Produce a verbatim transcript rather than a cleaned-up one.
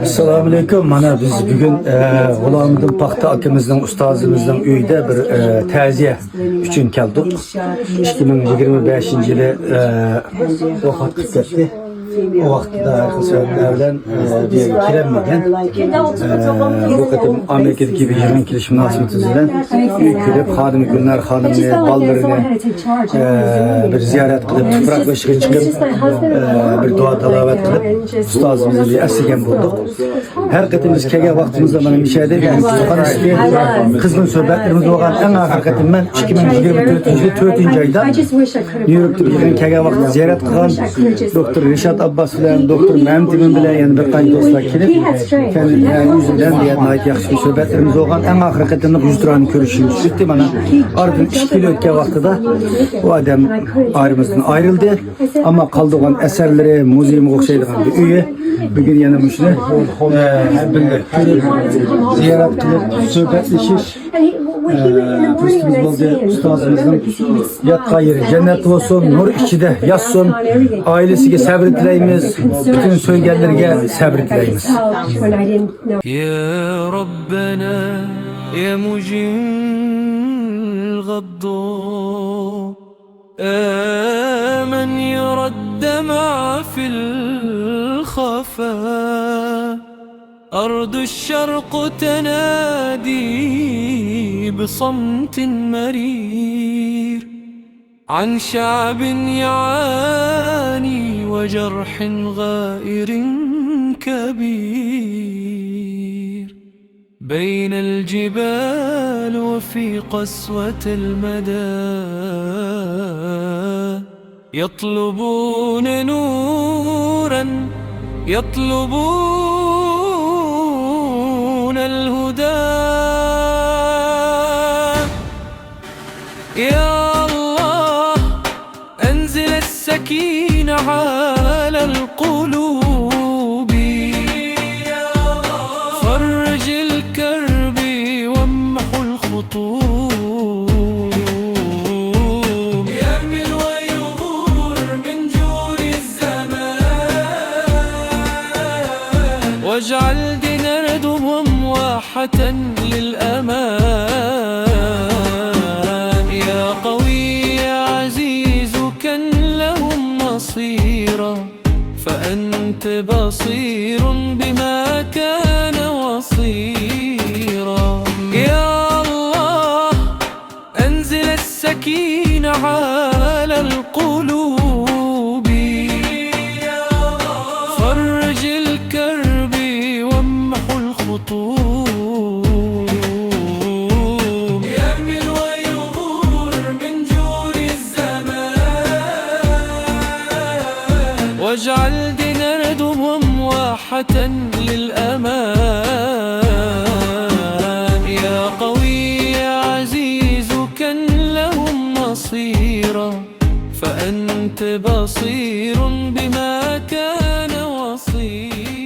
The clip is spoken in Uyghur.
ئەسسالامۇئەلەيكۇم. مانا بىز بۈگۈن، ئە، غۇلامىدىن پاختا ئاكىمىزنىڭ، ئۇستازىمىزنىڭ ئۆيىدە بىر، ئە، تەزىيە ئۈچۈن كەلدۇق. ئىككى مىڭ يىگىرمە بەشىنچى يىلى، ئە، ۋاپات قىلىپ كەتتى. ئۇ ۋاقىتتا ھەر خىل سەۋەبلەر بىلەن، ئە، بۇ يەرگە كېلەلمىگەن. ئە، بۇ قېتىم ئامېرىكىدىكى بىر يىغىن كېلىش مۇناسىۋىتى بىلەن ئۆيگە كېلىپ، خانىمى گۈلنار خانىمنى، بالىلىرىنى، ئە، بىر زىيارەت قىلىپ، تۇپراق بېشىغا چىقىپ، ئە، بىر دۇئا تىلاۋەت قىلىپ، ئۇستازىمىزنى بىر ئەسلىگەن بولدۇق. ھەر قېتىم بىز كەلگەن ۋاقتىمىزدا مانا مىشەدە كۇتۇپخانىسىدىكى قىزغىن سۆھبەتلىرىمىز بولغان. ئەڭ ئاخىرقى قېتىم مەن ئىككى مىڭ يىگىرمە تۆتىنچى يىلى تۆتىنچى ئايدا نيۇ يوركتا بىر يىغىن كەلگەن ۋاقتىدا زىيارەت قىلغان دوكتور رىشات ئابباس بىلەن، دوكتور مەمتىمىن بىلەن يەنە بىر قانچە دوستلار كېلىپ، كەن-، يەنى ئۆزى بىلەن ناھايىتى ياخشى سۆھبەتلىرىمىز بولغان. ئەڭ ئاخىرقى قېتىملىق يۈزتۇرانە كۆرۈشۈشىمىز ئۆتتى. مانا ئارىدىن ئىككى يىل ئۆتكەن ۋاقتىدا ئۇ ئادەم ئارىمىزدىن ئايرىلدى. ئەمما قالدۇرغان ئەسەرلىرى، مۇزېيىمغا ئوخشايدىغان بىر ئۆيى. بۈگۈن يەنە مۇشۇنى، ئە، بىللە كۆرۈپ، زىيارەت قىلىپ، سۆھبەتلىشىش، ئە، پۇرسىتىمىز بولدى. ئۇستازىمىزنىڭ ياتقان يېرى جەننەت بولسۇن، نۇر ئىچىدە ياتسۇن. ئائىلىسىگە سەبر تىلەيمىز، پۈتۈن سۆيگەنلىرىگە سەبر تىلەيمىز. يا ربنا، يا مجيب الغضب، يا من يرى الدمع في الخفا، أرض الشرق تنادي بصمت مرير عن شعب يعاني وجرح غائر كبير. بين الجبال وفي قسوة المدى، يطلبون نورا، يطلبون الهدى. يا الله، أنزل السكينة على القلوب، فرج الكرب وامحو الخطوب. يا من ويغور من جور الزمان، واجعل دينار دوم واحد للأمان. يا قوي يا عزيز كن لهم نصيرا، فأنت بصير بما كان وصيرا. يا الله، أنزل السكينة على القلوب، فرج الكرب وامحو الخطوب. يا من ويغور من جور الزمان، واجعل دينار دوم واحد للأمان. يا قوي يا عزيز كن لهم نصيرا، فأنت بصير بما كان وصيرا.